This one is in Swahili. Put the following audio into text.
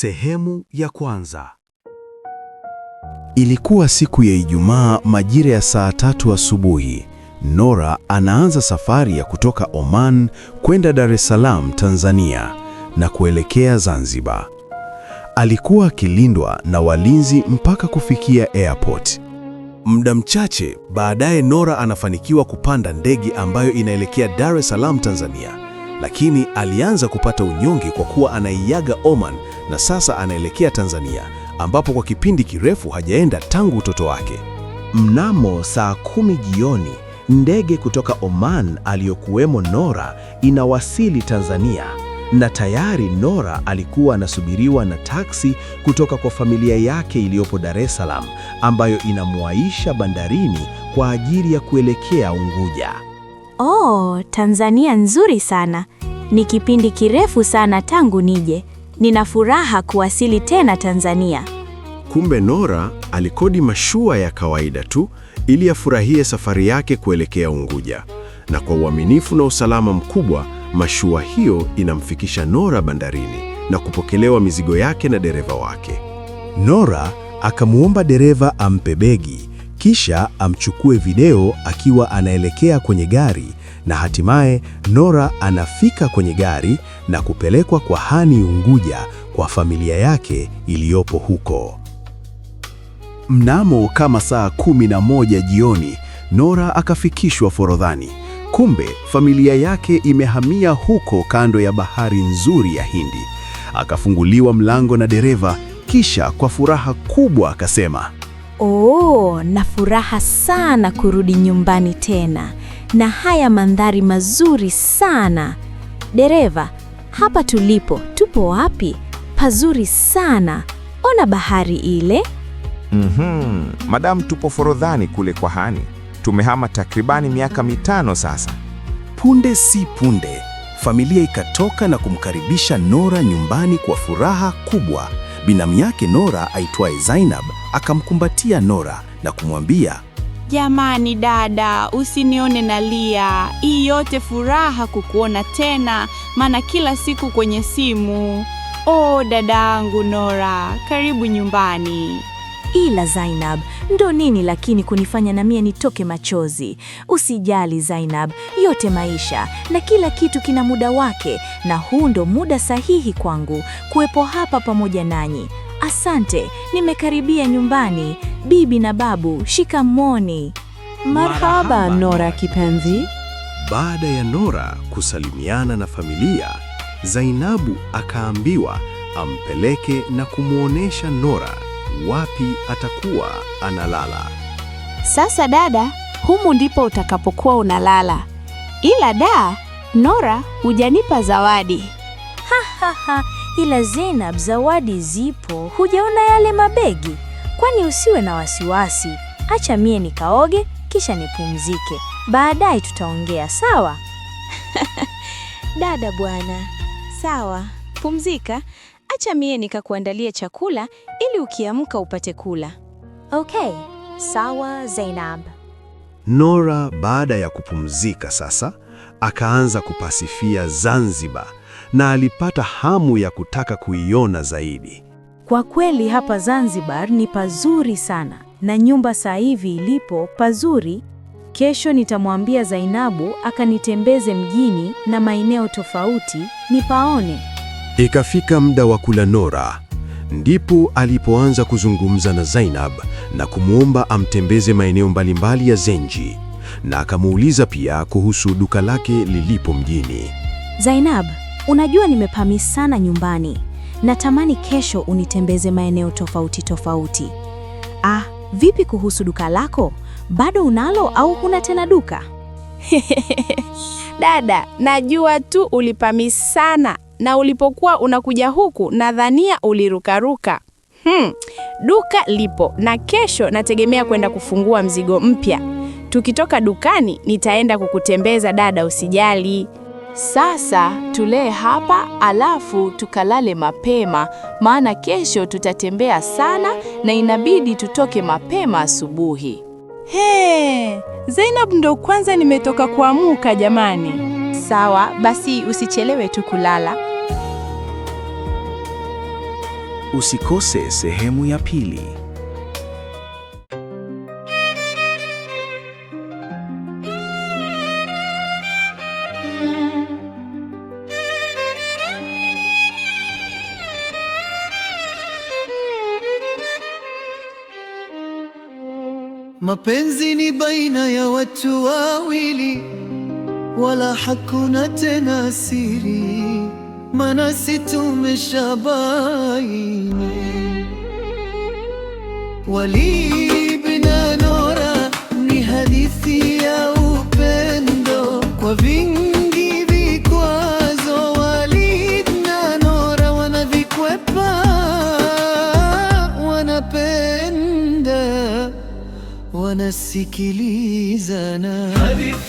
Sehemu ya kwanza. Ilikuwa siku ya Ijumaa majira ya saa 3 asubuhi. Nora anaanza safari ya kutoka Oman kwenda Dar es Salaam, Tanzania na kuelekea Zanzibar. Alikuwa akilindwa na walinzi mpaka kufikia airport. Muda mchache baadaye, Nora anafanikiwa kupanda ndege ambayo inaelekea Dar es Salaam, Tanzania. Lakini alianza kupata unyonge kwa kuwa anaiaga Oman na sasa anaelekea Tanzania, ambapo kwa kipindi kirefu hajaenda tangu utoto wake. Mnamo saa 10 jioni, ndege kutoka Oman aliyokuwemo Nora inawasili Tanzania, na tayari Nora alikuwa anasubiriwa na taksi kutoka kwa familia yake iliyopo Dar es Salaam, ambayo inamuaisha bandarini kwa ajili ya kuelekea Unguja. Oh, Tanzania nzuri sana. Ni kipindi kirefu sana tangu nije. Nina furaha kuwasili tena Tanzania. Kumbe Nora alikodi mashua ya kawaida tu ili afurahie safari yake kuelekea Unguja. Na kwa uaminifu na usalama mkubwa, mashua hiyo inamfikisha Nora bandarini na kupokelewa mizigo yake na dereva wake. Nora akamuomba dereva ampe begi, kisha amchukue video akiwa anaelekea kwenye gari, na hatimaye Nora anafika kwenye gari na kupelekwa kwa Hani Unguja kwa familia yake iliyopo huko. Mnamo kama saa 11 jioni, Nora akafikishwa Forodhani. Kumbe familia yake imehamia huko kando ya bahari nzuri ya Hindi. Akafunguliwa mlango na dereva, kisha kwa furaha kubwa akasema, Oh, na furaha sana kurudi nyumbani tena na haya mandhari mazuri sana. Dereva, hapa tulipo, tupo wapi? Pazuri sana. Ona bahari ile. Madam, tupo Forodhani kule kwa Hani. Tumehama takribani miaka 5 sasa. Punde si punde, familia ikatoka na kumkaribisha Nora nyumbani kwa furaha kubwa. Binamu yake Nora aitwaye Zainab akamkumbatia Nora na kumwambia, Jamani dada, usinione nalia. Hii yote furaha kukuona tena, maana kila siku kwenye simu. Oh, dadangu Nora, karibu nyumbani. Ila Zainab, ndo nini lakini kunifanya na mie nitoke machozi. Usijali Zainab, yote maisha na kila kitu kina muda wake, na huu ndo muda sahihi kwangu kuwepo hapa pamoja nanyi. Asante, nimekaribia nyumbani. Bibi na babu, shikamoni. Marhaba Nora kipenzi. Baada ya Nora kusalimiana na familia, Zainabu akaambiwa ampeleke na kumwonyesha Nora wapi atakuwa analala. Sasa dada, humu ndipo utakapokuwa unalala. Ila da, Nora, hujanipa zawadi. Haha, ila Zainab, zawadi zipo. Hujaona yale mabegi? Kwani usiwe na wasiwasi. Acha mie nikaoge kisha nipumzike. Baadaye tutaongea, sawa? Dada bwana, sawa, pumzika. Acha mie nikakuandalie chakula ili ukiamka upate kula. Okay, sawa Zainab. Nora baada ya kupumzika sasa, akaanza kupasifia Zanzibar na alipata hamu ya kutaka kuiona zaidi. Kwa kweli hapa Zanzibar ni pazuri sana na nyumba saa hivi ilipo pazuri. Kesho nitamwambia Zainabu akanitembeze mjini na maeneo tofauti nipaone. Ikafika muda wa kula Nora, ndipo alipoanza kuzungumza na Zainab na kumwomba amtembeze maeneo mbalimbali ya Zenji, na akamuuliza pia kuhusu duka lake lilipo mjini. Zainab, unajua nimepami sana nyumbani. Natamani kesho unitembeze maeneo tofauti tofauti. Ah, vipi kuhusu duka lako? Bado unalo au huna tena duka? Dada, najua tu ulipami sana na ulipokuwa unakuja huku nadhania ulirukaruka. Duka lipo na kesho nategemea kwenda kufungua mzigo mpya. Tukitoka dukani nitaenda kukutembeza dada, usijali. Sasa tulee hapa alafu tukalale mapema, maana kesho tutatembea sana na inabidi tutoke mapema asubuhi. He, Zainab ndo kwanza nimetoka kuamuka jamani. Sawa, basi usichelewe tu kulala. Usikose sehemu ya pili. Mapenzi ni baina ya watu wawili, wala hakuna tena siri, maana si tumeshabaini. Walid na Nora ni hadithi ya upendo, kwa vingi vikwazo Walid na Nora wanavikwepa, wanapenda, wanasikilizana. Hadithi